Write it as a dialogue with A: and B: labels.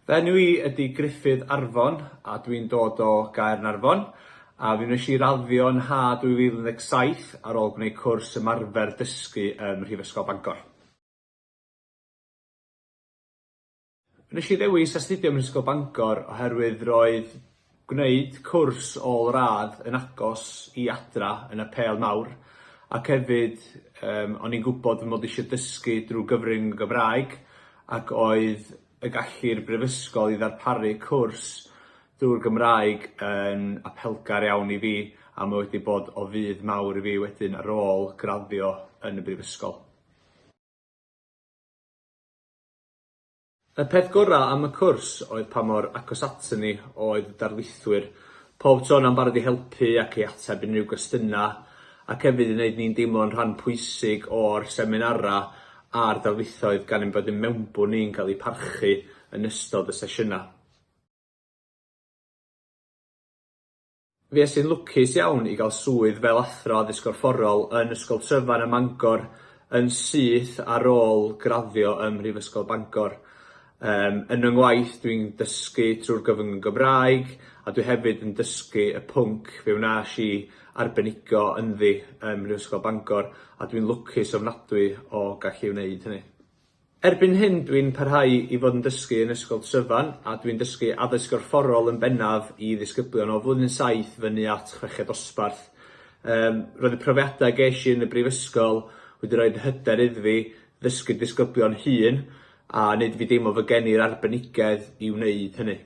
A: Fy enw i ydi Gruffydd Arfon a dwi'n dod o Gaernarfon a fi wnes i raddio yn ha 2017 ar ôl gwneud cwrs ymarfer dysgu ym Mhrifysgol Bangor. Wnes i ddewis astudio ym Mhrifysgol Bangor oherwydd roedd gwneud cwrs ôl-radd yn agos i adra yn apêl mawr ac hefyd yym o'n i'n gwybod fy mod eisiau dysgu drwy gyfrwng y Gymraeg ac oedd y gallu'r brifysgol i ddarparu cwrs drwy'r Gymraeg yn apelgar iawn i fi a ma' wedi bod o fudd mawr i fi wedyn ar ôl graddio yn y brifysgol. Y peth gora' am y cwrs oedd pa mor agos aton ni oedd y darlithwyr. Pob tro yna'n barod i helpu ac i ateb unrhyw gwestiyna' ac hefyd i neud ni'n deimlo'n rhan pwysig o'r seminara' a'r darlithoedd gan ein bod yn mewnbwn ni'n cael eu parchu yn ystod y sesiynau. Fues i'n lwcus iawn i gael swydd fel athro addysg gorfforol yn Ysgol Tryfan ym Mangor yn syth ar ôl graddio ym Mhrifysgol Bangor. Yym yn 'y ngwaith dwi'n dysgu trwy'r gyfrwng y Gymraeg a dwi hefyd yn dysgu y pwnc fe wnes i arbenigo ynddi ym Mhrifysgol Bangor a dwi'n lwcus ofnadwy o gallu wneud hynny. Erbyn hyn dwi'n parhau i fod yn dysgu yn Ysgol Tryfan a dwi'n dysgu addysg gorfforol yn bennaf i ddisgyblion o flwyddyn saith fyny at chweched dosbarth. Yym roedd y profiadau gesh i yn y brifysgol wedi roid hyder iddi fi ddysgu disgyblion hŷn a neud i fi deimlo fod gen i'r arbenigedd i wneud hynny.